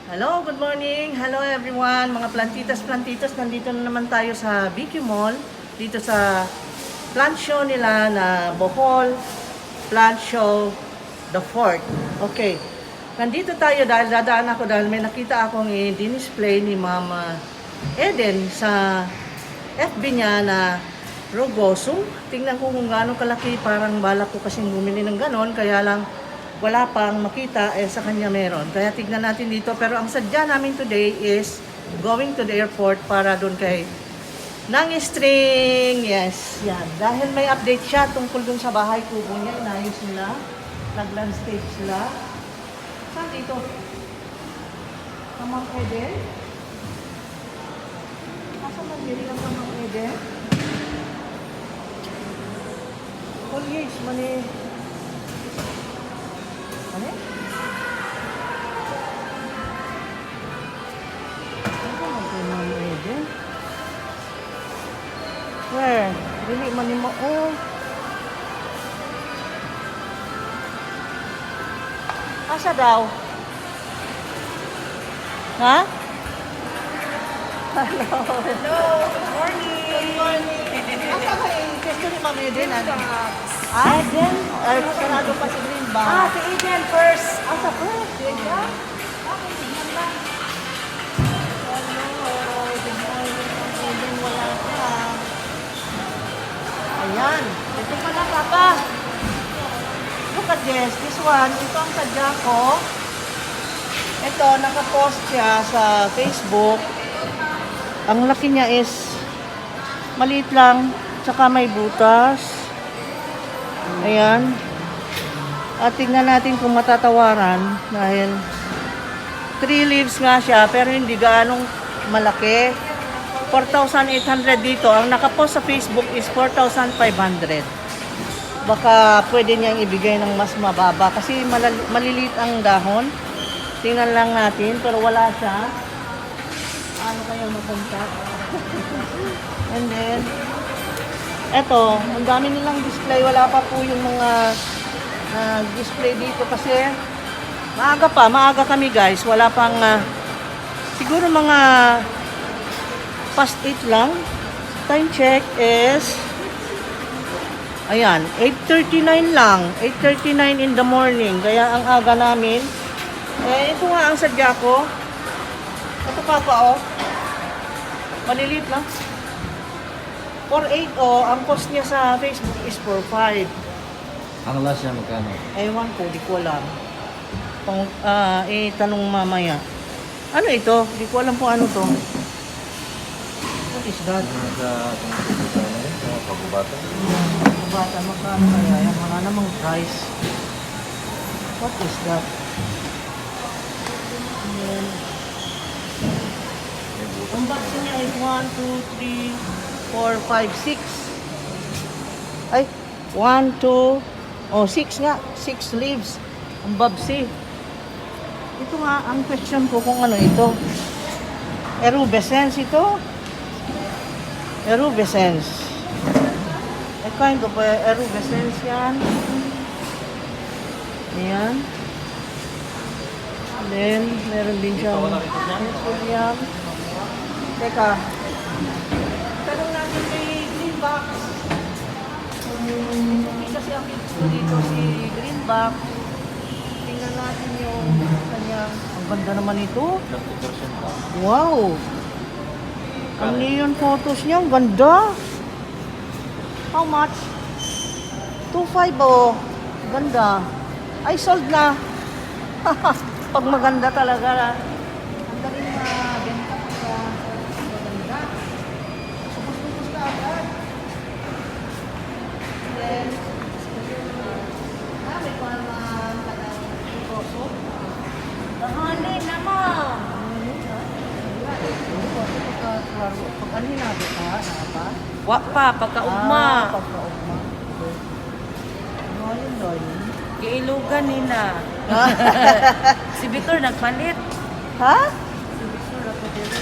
Hello, good morning. Hello everyone. Mga plantitas, plantitas, nandito na naman tayo sa BQ Mall. Dito sa plant show nila na Bohol Plant Show the Fourth. Okay. Nandito tayo dahil dadaan ako dahil may nakita akong i-display ni Mama Eden sa FB niya na rugosum. Tingnan ko kung gaano kalaki. Parang balak ko kasing bumili ng ganon. Kaya lang wala pang makita, eh sa kanya meron. Kaya tignan natin dito. Pero ang sadya namin today is going to the airport para doon kay Nang String. Yes, yan. Dahil may update siya tungkol doon sa bahay kubo niya. Inayos nila. Nag-landscape sila. Saan dito? Kamang Eden? Asa man diri ang Kamang Eden? Foliage man eh. Ano? Ano man kay Ma'am Eden? Where? Dili man nimo oh. Asa daw? Ha? Hello. Hello, good morning. Good morning. Asa kay gusto ni Ma'am Eden? Ano? Ah, Eden? Ay, sarado pa si Green ba? Ah, si Eden first. Asa first? Eden? Okay, tignan lang. Hello, good morning, Ma'am Eden. Wala ka. Ayan. Ito pala, Papa. Look at this. This one, ito ang sadya ko. Ito, nakapost siya sa Facebook. Ang laki niya is maliit lang, tsaka may butas. Ayan. At tingnan natin kung matatawaran dahil three leaves nga siya pero hindi gaanong malaki. 4,800 dito. Ang nakapost sa Facebook is 4,500. Baka pwede niyang ibigay ng mas mababa kasi maliliit ang dahon. Tingnan lang natin pero wala siya. Ano kaya mapunta? And then, eto, ang dami nilang display. Wala pa po yung mga display dito kasi maaga pa, maaga kami, guys. Wala pang, siguro mga past 8 lang. Time check is, ayan, 8:39 lang. 8:39 in the morning. Kaya ang aga namin. Eh, ito nga ang sadya ko. Ito, Papa, oh. Maliliit lang. 4.8 oh, ang post niya sa Facebook is 4.5. Ang last niya magkano? Ewan ko, di ko alam. Pang, eh, tanong mamaya. Ano ito? Di ko alam kung ano to. What is that? Yung sa sa ano yun? Sa pagubatan? Bata, magkano kaya yan? Wala namang price. What is that? And then, May butas. ang box niya is 1, 2, 3, 4, 5, 6. Ay, 1, 2, oh, 6 nga. 6 leaves. Ang babsi. Ito nga, ang question ko kung ano ito. Erubescence ito? Erubescence. A kind of erubescence yan. Ayan. And then, meron din siyang William. Teka. Tanong natin kay Green Box. Hindi kasi ang gusto dito si Green Box. Tingnan natin yung kanyang. Ang ganda naman ito. 30% ba? Wow! Ang neon photos niya, ang ganda. How much? 2.5 oh. Ganda. Ay, sold na. Pag maganda talaga. Ang daling mabenta pagka maganda. Ubus-ubus na agad. And then, may parang kanang puso. Bahali na mo. Pag ano hinabi ka, pa? Wa pa, pagkaugma. Ah, pagkaugma. Okay. Ano yun, Loy? Giilugan nila. Si Victor nagpalit. Ha? Si Victor ako diri.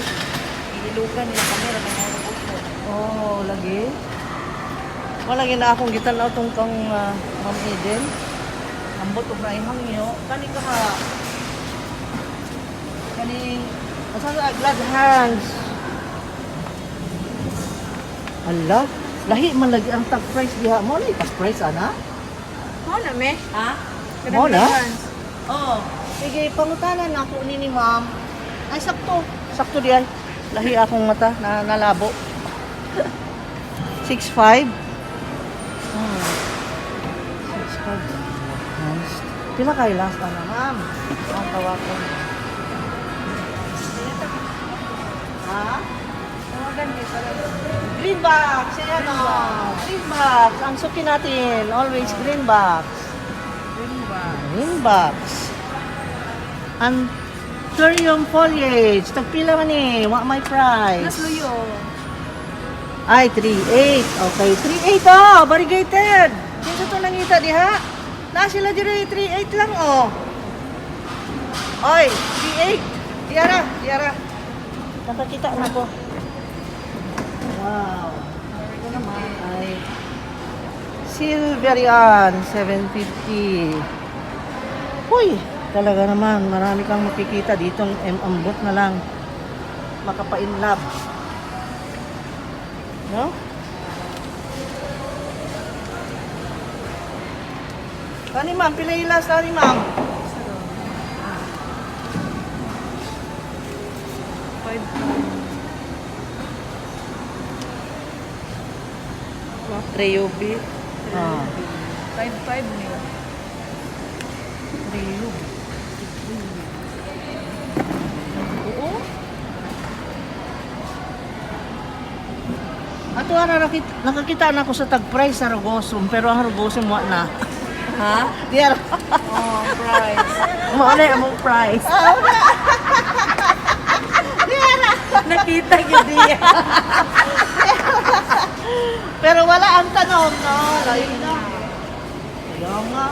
Giilugan nila kami ra mga rubuto. Oo, oh, lagi. Wala gina akong gitan-aw tong kang Ma'am Eden. Ambot og naay hangyo. Kani ka ha. Kaning asa sa glad hands. Ala, lahi man lagi ang tag price diha mo na tag price ana. Mo na me? Ha? Mo na? Oh, sige pangutanan na ako ni ma'am. Ay sakto, sakto diay. Lahi akong mata na nalabo. 6'5". 6'5". Nice. Pila kay last ana, ma'am? Ang tawagon. Ha? Tawagan ni para. Green box, ayan o. Green box. Ang suki natin, always green box. Green ba? Green box. Anthurium foliage. Tagpila man eh. Wa may price. Nas luyo. Ay, 3.8. Okay, 3.8 oh. Variegated. Kinsa to nangita diha? Na sila dire 3.8 lang oh. Oy, 3.8. Diara, diara. Nakakita na ko. Wow. Ito naman. Ay. Silver yan, 750. Uy, talaga naman, marami kang makikita ditong ambot na lang. Makapainlove. No? Kani ma'am, pila ilas ani ma'am? 5. Treyubi. Ah. 5-5 niyo. Triyub. Oo. Ato ara nakita, nakakita na ako sa tag price sa Rogosum, pero ang Rogosum wa na. Ha? Di ara. Oh, price. Mao na among price. Nakita gyud niya. Pero wala ang tanong, no? Layo na. Kaya nga.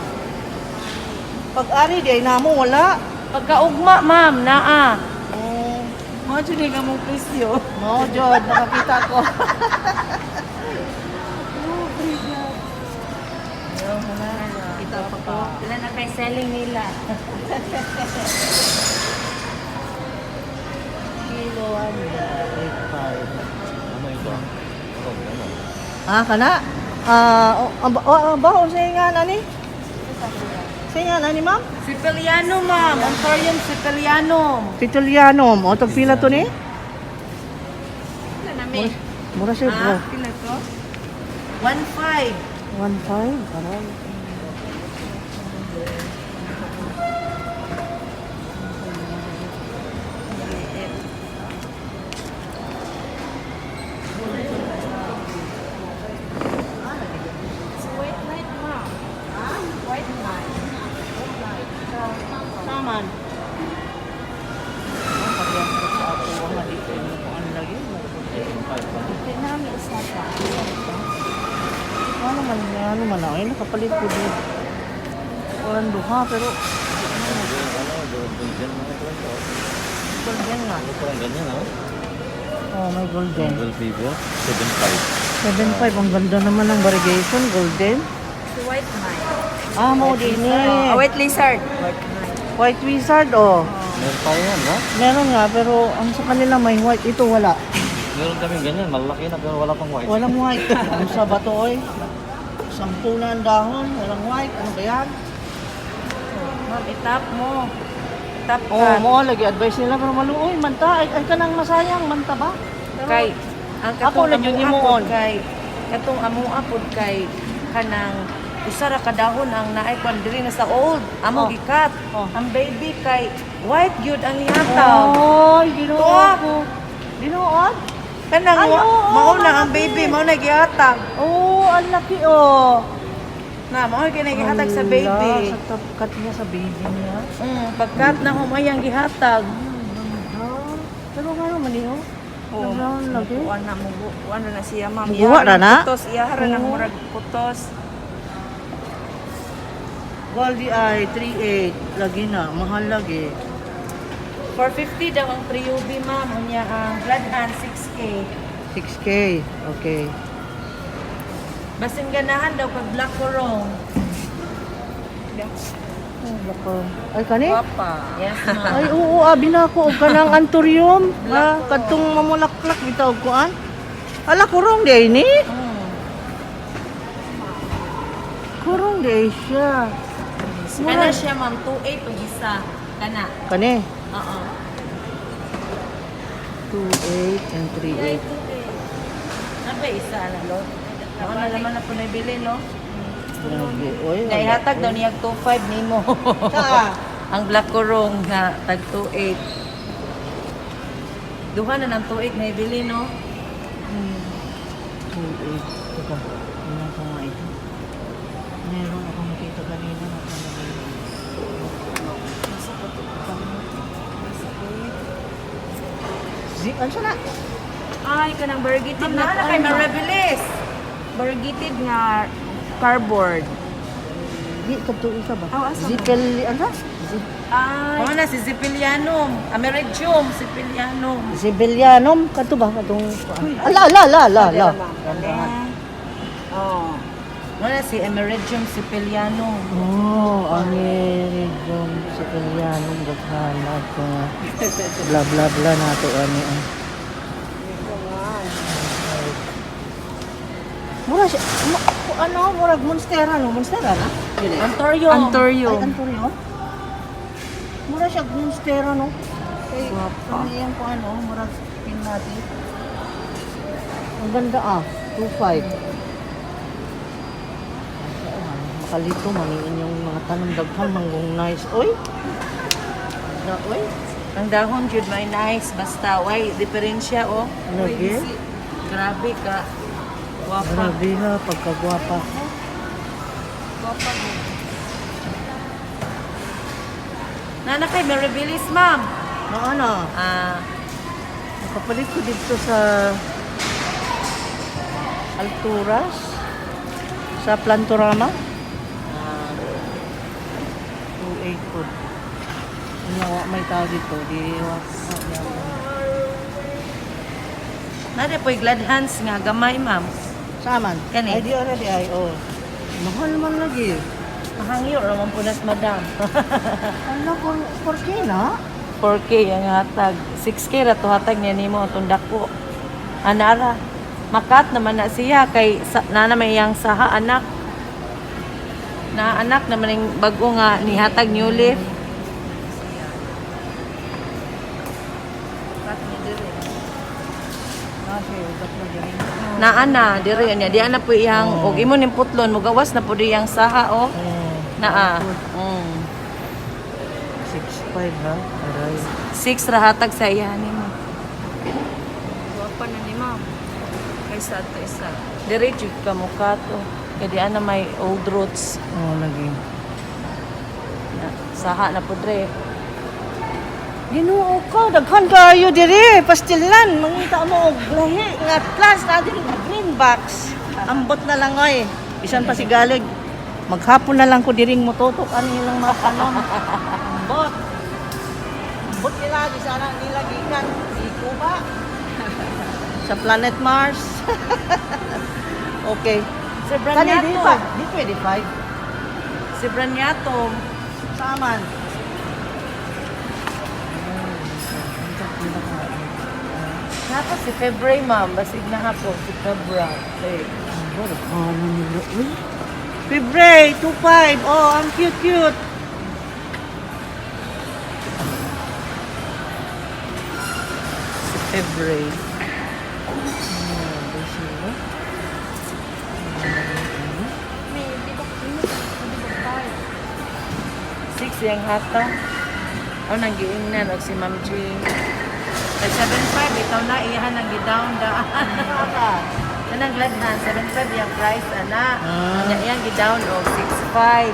Pag-ari, di ay namo, wala. Pagkaugma, ma'am, naa. Oh, Mao jud ni among presyo. no, Jod, nakakita ko. Kita pa ko. Pila na kay selling nila. Kilo, 1.85. Ano ito? Ano? Ano? Ah, kana? Ah, oh, ang ba, oh, ang ba, oh, sa nga nani? Sa nga nani, ma'am? Sipiliano, ma'am. Ontorium Sipiliano. Tituliano, o, tagpila to ni? Pila na me? Mura siya, bro. Ah, pila to? 1.5. 1.5, aray. It's white night, ma'am. White night. Taman. Pinami isa pa. Ano man, ano man ay nakapalit ko dito. Walang duha, pero Ano? Golden mga ito. golden nga. Ano parang ganyan oh? Oh, may golden. Jungle Fever, 7.5. 7.5, ang ganda naman ng variegation, golden. It's white night. Ah, mo din eh. Ah, white lizard. White night. White wizard, oh. Meron tayo yan, no? Meron nga, pero ang sa kanila may white. Ito wala. Meron kami ganyan, malaki na pero wala pang white. Walang white. Ang sa bato, oy. 10 na ang dahon, walang white. Ano ba yan? Ma'am, itap mo. Itap Oo, ka. oh, mo lagi advice nila pero maluoy manta ay, ay kanang masayang manta ba? Pero, Kay ang Ako katong na yun, amoa himuon. pod kay katong amoa pod kay kanang usa ra ka dahon ang naay kwan diri na sa old amo Oh. gikat. Oh. Ang baby kay white gyud ang ihatag. Ay, Ginoo Tuwa. ko. Ginoon? Kanang Ay, oo, mao na ang malaki. baby mao na gihatag. Oh, ang laki oh. Na mao gyud na gihatag sa Ala, baby. Sa top cut niya sa baby niya. Pagkat na humayang gihatag. Ganda. Pero nga naman niyo. Oh, Ang laki. Kuan na mo kuan na na siya ma'am. Muguwa na na? Putos, iyahara na Oo. murag putos. Goldie Eye, 3.8. Lagi na, mahal lagi. 450 daw ang 3UB ma'am. Unya ang blood hand 6K. 6K. Okay. Basin ganahan daw pag black korong. Oh, baka. Ay, kani? Guwapa. Yes, ma'am. Ay, oo, abi na ako. Og kanang anthurium. Ha, kadtong mamulaklak bitaw kuan. Ala, kurong di ay ni. Kurong di ay siya. Kana siya, ma'am, 2.8 ug isa. Kana. Kani? Oo. 2.8 and 3.8. Napa isa na lo. Ako na naman na po nabili, no? Lagi. Oy, Naihatag daw niyag 2.5 nimo. Sa? Ang black kurong nga tag 2.8. Duha na ng 2.8 naibili, no? 2.8. Teka, tingnan ko nga ito. Meron akong nakita kanina na talaga. Ano siya na? Ay, kanang variegated Ma'am, naa na kay Marabilis. Variegated nga cardboard. Di, kadto isa ba? Oh, asa man? Zipel, ano? Ay, Mao na si Zipilianum, Amerigium, Zipilianum. Zibelianum, kadto ba? Kadtong, ala, ala, ala, ala, ala. Oh. Mao na si Amerigium Zipilianum. Oh, Amerigium Zibelianum, daghan na ito nga. Bla, bla, bla na ito, ani. Ah. Mura siya, ano, murag monstera, no? Monstera na? Yun eh. Antorium. Antorium. Ay, anthurium? Mura siya monstera, no? Kay, ano yan ko, ano, murag pin natin. Ang ganda ah, 2.5. Makalito, maniin yung mga tanong daghan, manggong nice. Oy! Na, oy! Ang dahon jud may nice basta way diferensya oh. Lagi? Grabe ka. Guwapa. Grabe ha, pagkagwapa. Nana kay Marabilis, ma'am. Na ano, Ah, nakapalit ko dito sa Alturas, sa Plantorama. Ah, 2.8 po. Ano, may tao dito. Di, wa, nana po'y glad hands nga gamay, ma'am. Saan man? Kani. Ay, di already ay, oh. Mahal man lagi. Mahangyo ra man punas madam. Ano, 4K na? 4K ang hatag. 6K ra to hatag niya nimo atong dako. Anara. Makat naman na siya kay sa, nana may iyang saha anak. Na anak naman yung bago nga nihatag new leaf. Ah, siya, ugat na dyan. Naa na diri niya di ana po iyang og imo ning putlon mugawas na po iyang saha oh. Oh, Naa. 6.5 ha? Aray. 6 ra hatag sa iya nimo. Guwapa na ni ma'am. Kaysa ato isa. Diri jud ka muka to. Kay di ana may old roots. Oh, lagi. Na, saha na po dre. Ginoo ko, daghan kayo dire, pastilan, mangita mo og lahi nga plus na din green box. Ambot na lang oy. Bisan pa si Galig. Maghapon na lang ko diring motutok ani ilang mga kanon. Ambot. Ambot nila di sana nila gikan di Cuba. Sa planet Mars. Okay. Si Kani di Braniato. pa, di pwede five. Si Braniato. Saman. Napa si February, ma'am. Basig na hapon si February. Ano nila? Uy. February, 2.5. Oh, ang cute, cute. Si February. May, di ba, di ba tayo? 6 yung hata. Oh, nang giingnan og si Ma'am Jean. Kay 7.5 ikaw na iyahan ang gidown daan. Kanang gladhan 7.5 yung price ana. Ah. Nya iyang gidown og 6.5.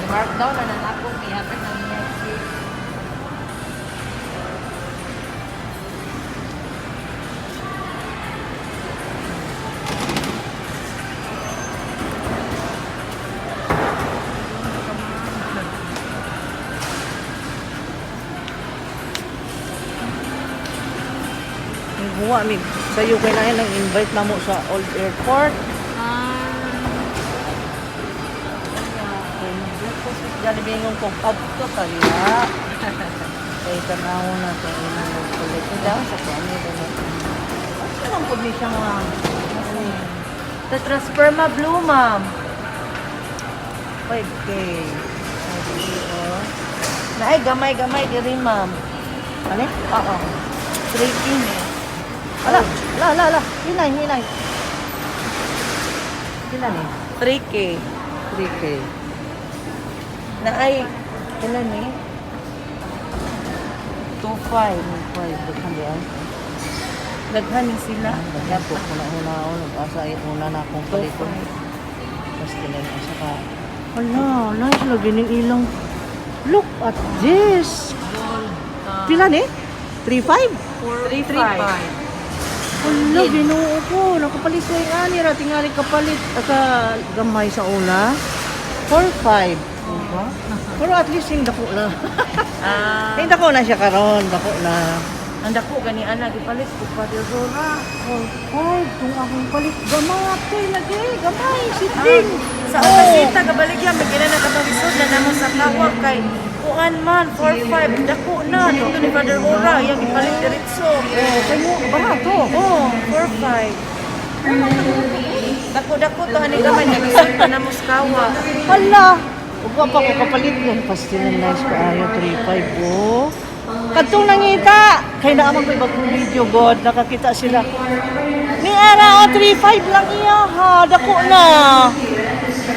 I-mark down na nang ako ihatag ng niya Yung huwa, mig. Sa UK na yan, nang-invite na mo sa Old Airport. Ah. Jollibee yung kong adto kaya. Kay tanaw na to ilang nagkulit. Daw sa kuan ni dalo. Asa man pud ni siya mga Tetrasperma blue, ma'am. 5K. 5K, oh. Naay gamay-gamay diri, ma'am. Ano? Oo. 3K ni. Ala, ala, ala, ala. Hinay, hinay. Pila ni? 3K. 3K. Naay pila ni? 2.5. 5, daghan di ay. Daghan ni sila. Daghan po, una-una ako, nag-asa, una na akong paliton. 2.5. Tapos tinay asa ka. Ala, nice lagi ning ilang. Look at this. Gold. Pila ni? 3.5? 3.5. Ala, ginoo ko. Nakapalit ko yung ani ra. Tingali kapalit. Aka gamay sa una. 4.5. Diba? Pero at least yung dako na. Ah, Yung dako na siya karon. Dako na. ang dako gani ana gipalit ko pa Rora. 4.5. Kung akong palit, gamay lagi. Gamay. Sitling. Sa Okasita kabaligya magina na katong na namo sa kawak kay kuan man 4.5 dako na dito ni Father Ora iyang gipalit diretso. Oh, kayo, barato. Oh, 4.5. Dako-dako to ani gamay nagisod na namo sa kawak. Hala! Ugwa pa ko kapalit nun. Pastil na nice kaayo, 3.5 oh. Kadtong nangita! Kay naamang ko ibang video, God. Nakakita sila. Ni Ara, oh, 3.5 lang iya ha. Dako na.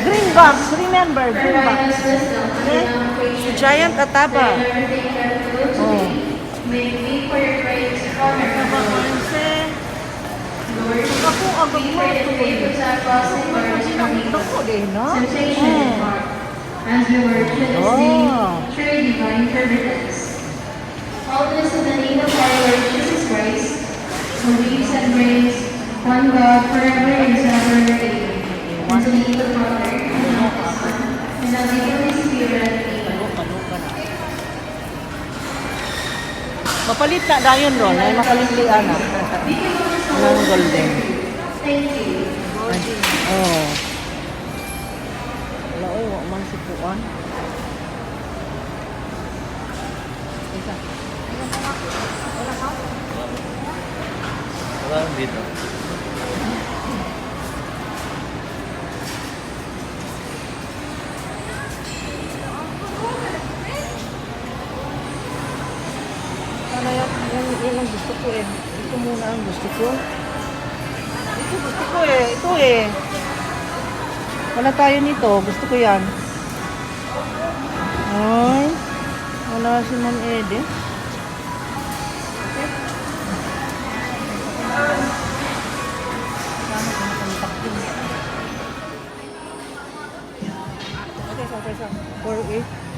Green box, remember, green box. Okay? Si Giant Ataba. Oh. Ako agad mo. Dako din, no? As we worship His Oh. name through divine providence. All this in the name of our Lord Jesus Christ, who lives and reigns, one God, forever and ever. Amen. In the name of the Father, and of the Son, and of the Holy Spirit. Amen. Kaluka na. Mapalit na dayon ron, ay makalingli ana. Anong golden? Thank you. Oh. Wala oy, wa man si kuan. Isa. Wala rin dito. Ano yan, yan, yan ang gusto ko eh. Ito muna ang gusto ko. Ito gusto ko eh. Ito eh. Wala tayo nito. Gusto ko yan. Ay. Wala si Ma'am Ede. Okay. Sana ko nakontak yun. Okay, so, okay, so. 4-8.